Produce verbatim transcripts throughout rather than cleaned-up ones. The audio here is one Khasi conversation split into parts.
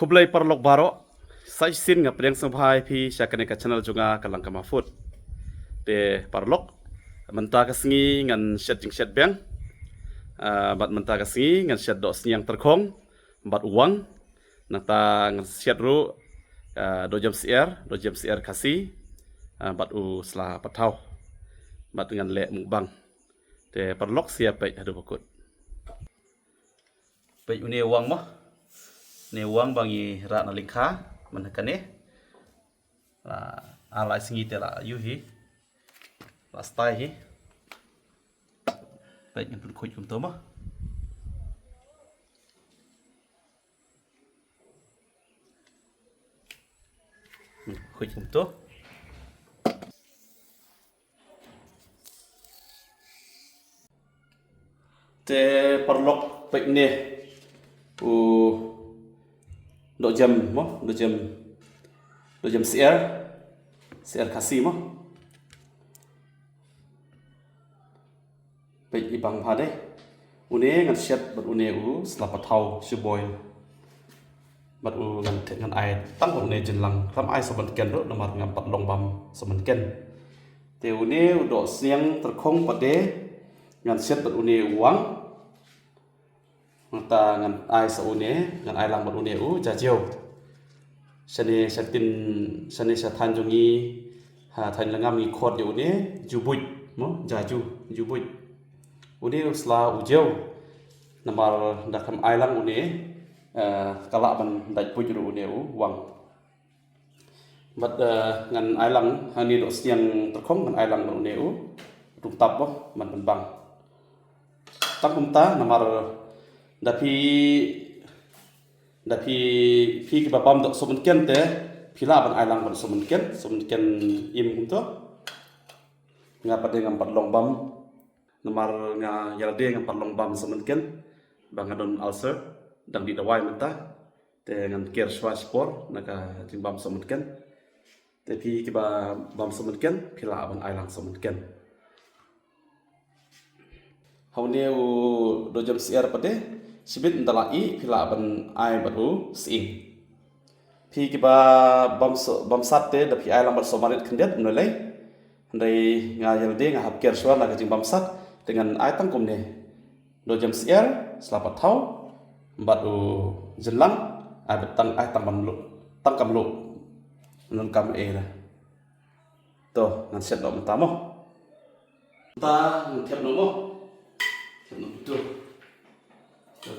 Khublei paralok baroh, sa shisien nga pdiang sngewbha ïa phi sha kane ka channel jong nga ka Langkama Food. Te paralok, mynta ka sngi ngan shet jingshet beng. Ah, bad mynta ka sngi ngan shet dohsniang tyrkhong bad u wang. Nangta ngan shet ruh, ah, dohjem syiar, dohjem syiar Khasi, ah, bad u sla pathaw. Bad ngan leh mukbang. Te paralok, sa ïa peit haduh ba kut. Peit une u wang mo. Une u wang ba ngi rah na lyngkha mynta kane. La, ar lai sngi te la ïoh hi. La stai hi. Peit ngan pynkhuid kumto mo. Khuid kumto. Te paralok, peit une u dohjem mo, dohjem, dohjem syiar, syiar Khasi mo. Peit i bang bha de. Une ngan shet bad une u sla pathaw shu boil. Bad u ngan te-, ngan ai tang bad une jynlang. Khlem ai sohmynken ruh namar ngam pat long bam sohmynken. Te une u dohsniang tyrkhong pat de ngan shet bad une u wang. Nangta ngan ai sa une, ngan ai lang bad une u jajew. Shane sha tin, shane sha thaiñ jong ngi, ha thaiñ Lyngngam ngi khot ïa une jubuj mo, jaju, jubuj. Une u sla u jew. Namar da khlem ai lang une, eh, ka lah ban dait buj ruh une u wang. Bad, eh, ngan ai lang hangne dohsniang tyrkhong, ngan ai lang bad une u tungtap mo, man pynbang. Tang kumta namar da phi, da phi, phi kiba bam doh sohmynken te phi lah ban ai lang bad sohmynken, sohmynken im kumto. Nga pat de ngam pat long bam. Namar nga ïalade ngam pat long bam sohmynken ba nga don ulcer, dang dih dawai mynta. Te ngan ker shuwa shipor na ka jingbam sohmynken. Te phi kiba bam sohmynken phi lah ban ai lang sohmynken. Ha une u dohjem syiar pat de, shibit ynda la ih phi lah ban ai bad u sying. Phi kiba bam so-, bam sat te da phi ai lang bad sohmarit khyndiat ym lei lei. Hynrei nga ïalade nga hap ker shuwa na ka jingbam sat te ngan ai tang kumne. Dohjem syiar, sla pathaw bad u jynlang, ai bad tang, ai tang ban luh, tang kam luh. Ngan kam ei ra. To, ngan shet noh mynta mo. Mynta ngan thep noh mo. Thep noh tu. To.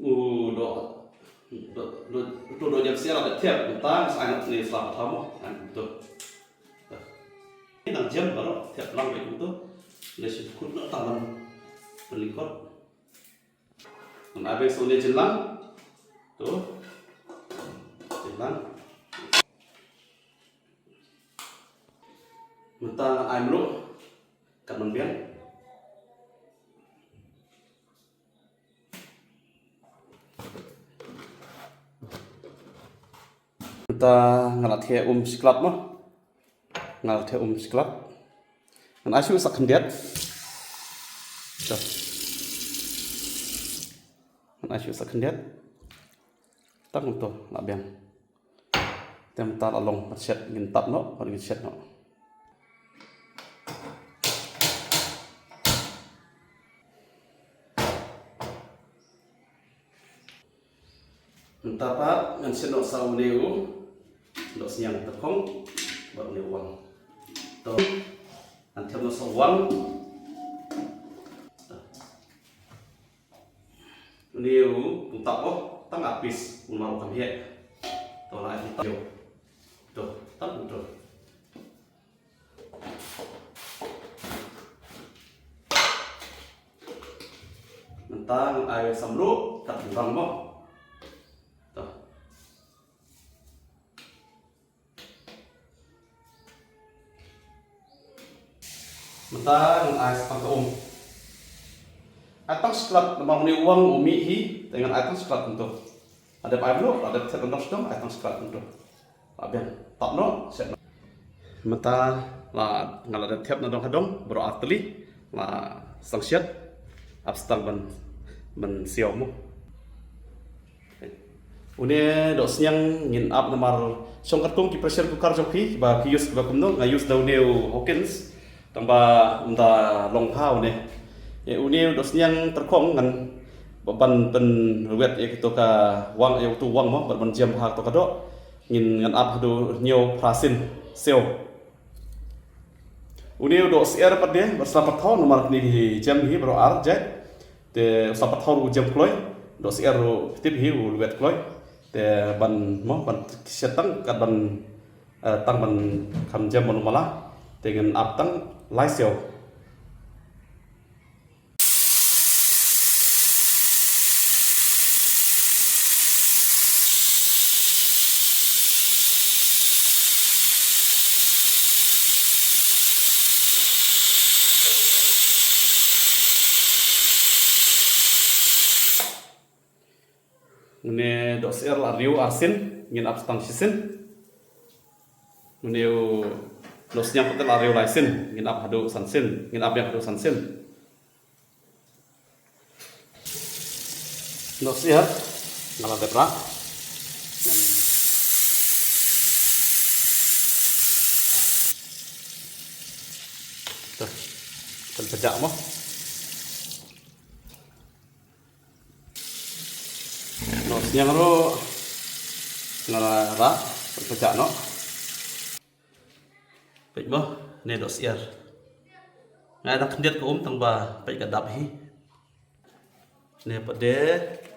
U doh, doh, doh, doh, dohjem syiar la thep, mynta ngan sa ai noh ne sla pathaw mo. Ngan tu. Nang jem baroh thep lang beit tu. Le shi khut noh tang ban lyngkot. Ngan ai beit sa une jynlang. To. Jynlang. Mynta ngan ai mluh. Kat nang biang. Mynta nga la thiah um shi klat mo. Nga la thiah um shi klat. Ngan ai shuh sa khyndiat. Ngan ai shuh sa khyndiat. Tang to la biang. Te mynta la long, bad shet ngin tap noh, bad ngin shet noh. Mynta pat ngan shet noh sa une u dohsniang tyrkhong bad une u wang. To ngan thep noh sa u wang. Une u tungtap, oh, tang arpis, un mar u kam heh. To la ai tungtap. To, tang to. Mynta ngan ai sa mluh, kat bang mo. To. Mynta ngan ai sa tang ka um. Ai tang shi klat namar une u wang u mih hi, te ngan ai tang shi klat kumto. Lada dep ai mluh, lada dep thep ban dong sdang, ai tang shi klat kumto. La biang, tap noh, shet noh. Mynta la nga la dep thep na dong ha dong baroh ar tylli, la sdang shet. Ap sdang ban Ban siaw mo. Une dohsniang ngin ap namar shong katkum ki pressure cooker jong phi ba phi use ba kumno, nga use da une u Hawkins. Tang ba ym da long ha une. Ïa une dohsniang tyrkhong ngan ba ban pynwet ïa kito ka wang, ïa uto u wang mo, ban ban jem ha kito ka doh. Ngin ngan ap haduh hynñiew phra sien siaw. Une u doh syiar pat de, ba sla pat thaw, namar kine ki jem hi baroh ar jait. Te u sla pat thaw ruh u jem kloi, doh syiar ruh tip hi u lwet kloi. Te ban mo, ban shet tang kat ban, eh, tang ban kham jem ban u mala. Te ngin ap tang lai siaw. Une doh syiar la riew ar sien, ngin ap tang shisien. Une u dohsniang pat la riew lai sien, ngin ap haduh san sien, ngin ap biang haduh san sien. Doh syiar nga la dep rah. Ngan to, kan pejak mo. Dohsniang ruh nga la rah, kan pejak noh. Peit mo, ne doh syiar. Nga dang khyndiat ka um tang ba peit ka dap hi. Ne pat de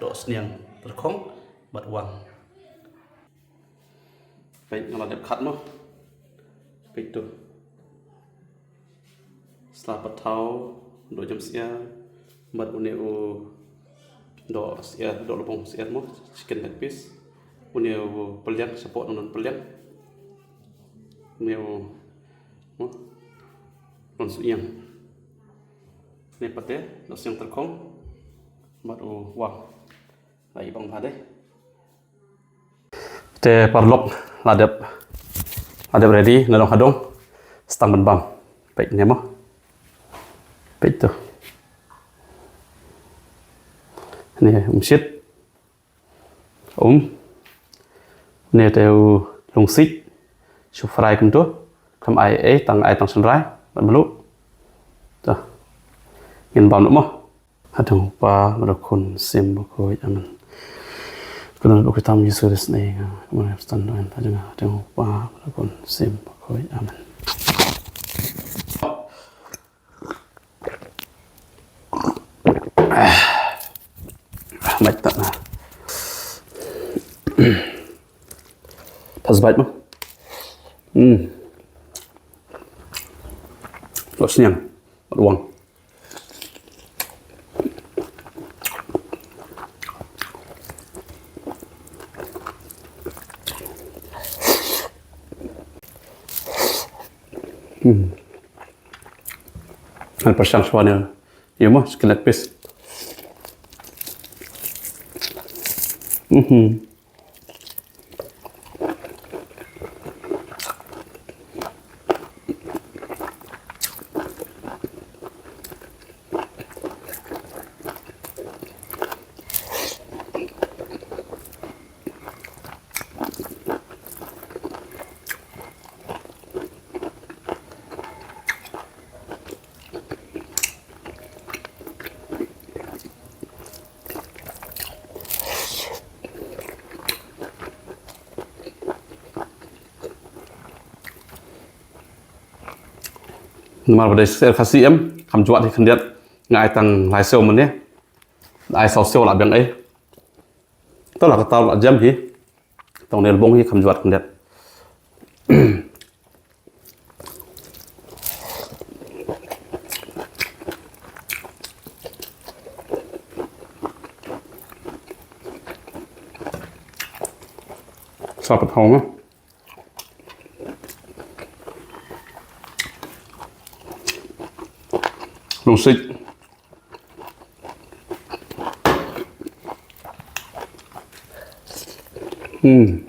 dohsniang tyrkhong bad wang. Peit nga la dep khat mo. Peit tu. Sla pat thaw, doh jem syiar, bad une u doh syiar, doh lubong syiar mo, chicken leg piece. Une u pylliang, shapoh nang don pylliang. Une u mo, don suiang. Ne pat de dohsniang tyrkhong bad u wang. Lai bang bha de. Te paralok, la dep, la dep ready, nga dong hadong. Stang ban bam. Peit ne mo. Peit tu. Ne um shit. Um. Ne te u lungsik. Shu fry kumtu. Kam ai ei, tang ai tang shynrai. Ban malu. Tu. Ngin bam noh mo. Hadeng u Kpa, bad u Khun, Mynsiem Bakhuid. Amen. Khublei Kpa, Kpa Jisu Khrist, ne nga, khublei stan doh en, hadeng u Kpa, bad u Khun, Mynsiem Bakhuid. Amen. Mait ta na. Pas bait mo. Hmm. Dohsniang. Bad wang. Hmm. Ngan pyrshang shuwa ne. Ïa mo, chicken leg piece. Mhm. Namar ba dei syiar Khasi em, kam ju wad hi khyndiat, nga ai tang lai siew mynne. Ai saw siew la biang ei. To la kata la jam hi. Tang ne lbong hi kam ju wad khyndiat. Sa pat hong. Lungsik. Hmm.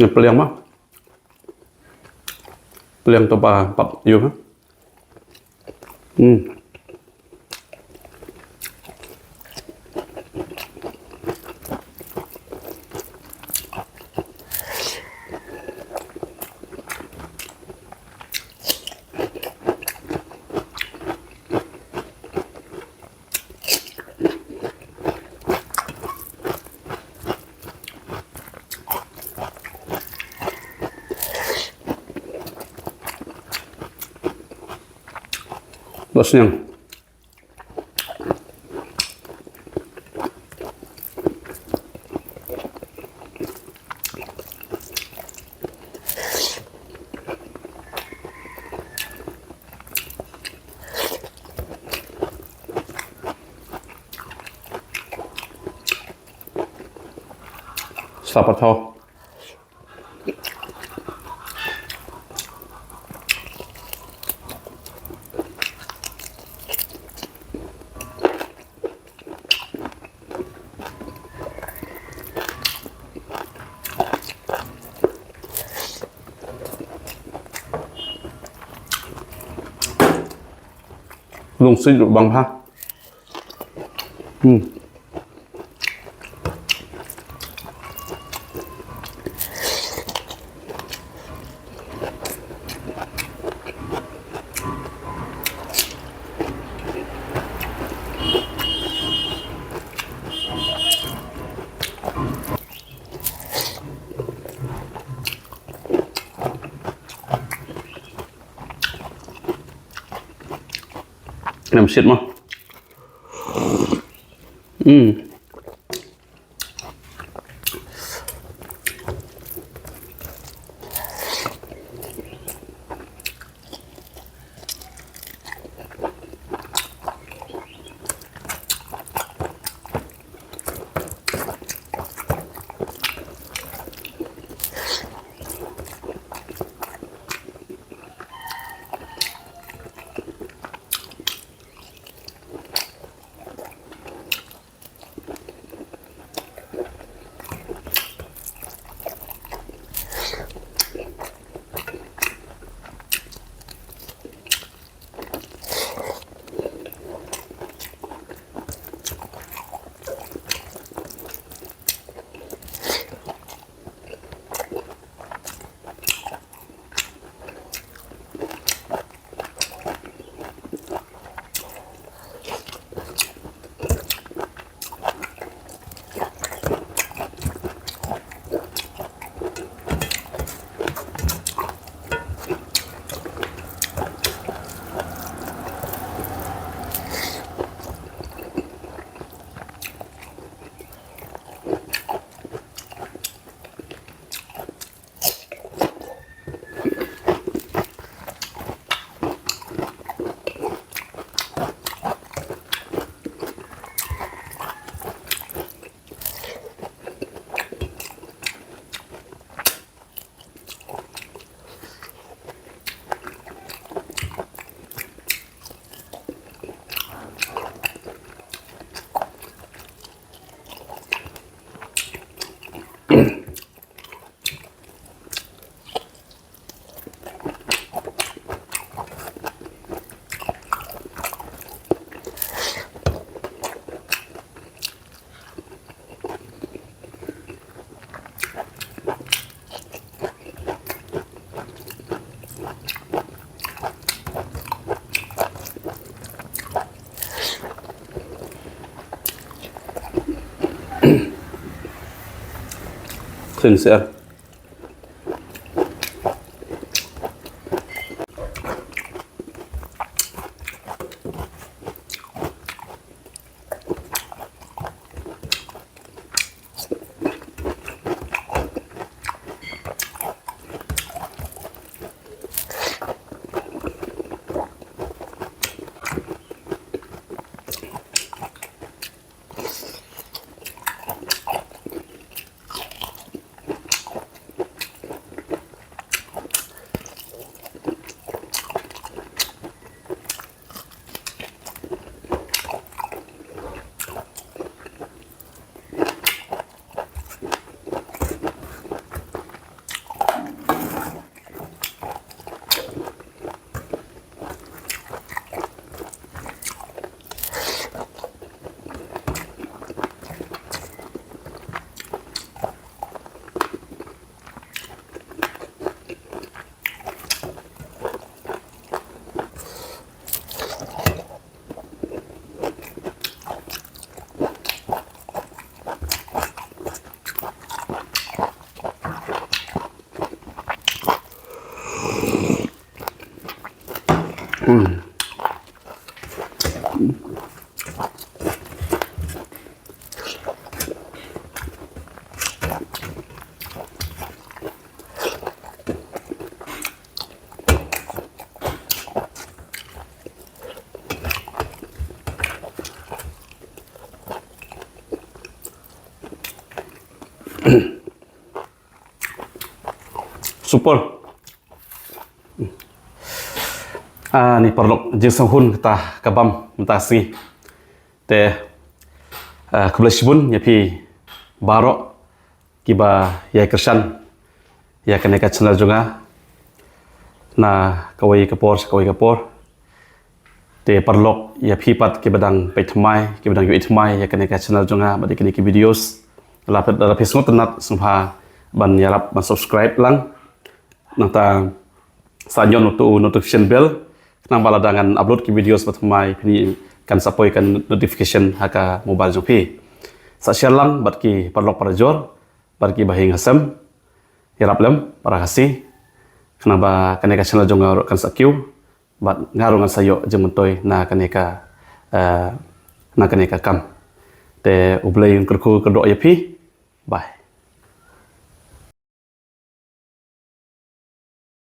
Ngan pynliang ma. Pynliang to ba pap ïa u ha. Hmm. Ba sniang. Sa pyrthaw. Lung sih bang ha. Hmm. Nam shit mo. Hmm. Khlem seh. Super. Ah, ni paralok, jingsngewhun kata ka bam mynta sngi. Te, ah, khublei shibun ïa phi baroh kiba ïai kyrshan ïa kane ka channel jong nga na kawei ka por sha kawei ka por. Te paralok, ïa phi pat kiba dang peit thymmai, kiba dang ïohi thymmai ïa kane ka channel jong nga bad ïa kine ki videos, lada phi, lada phi sngewtynnat, sngewbha ban ïarap ban subscribe lang. Nangta sa ñion uto u notification bell, khnang ba lada ngan upload ki videos ba thymmai, phin kan sa poi ka notification ha ka mobile jong phi. Sa share lang bad ki paralok parajor, bad ki bahaïing hasem. Ïarap lem para Khasi, khnang ba kane ka channel jong nga ruh kan sa kiew bad nga ruh ngan sa ïoh jingmyntoi na kane ka, eh, na kane ka kam. Te U Blei un kyrkhu kyrdoh ïa phi. Bye.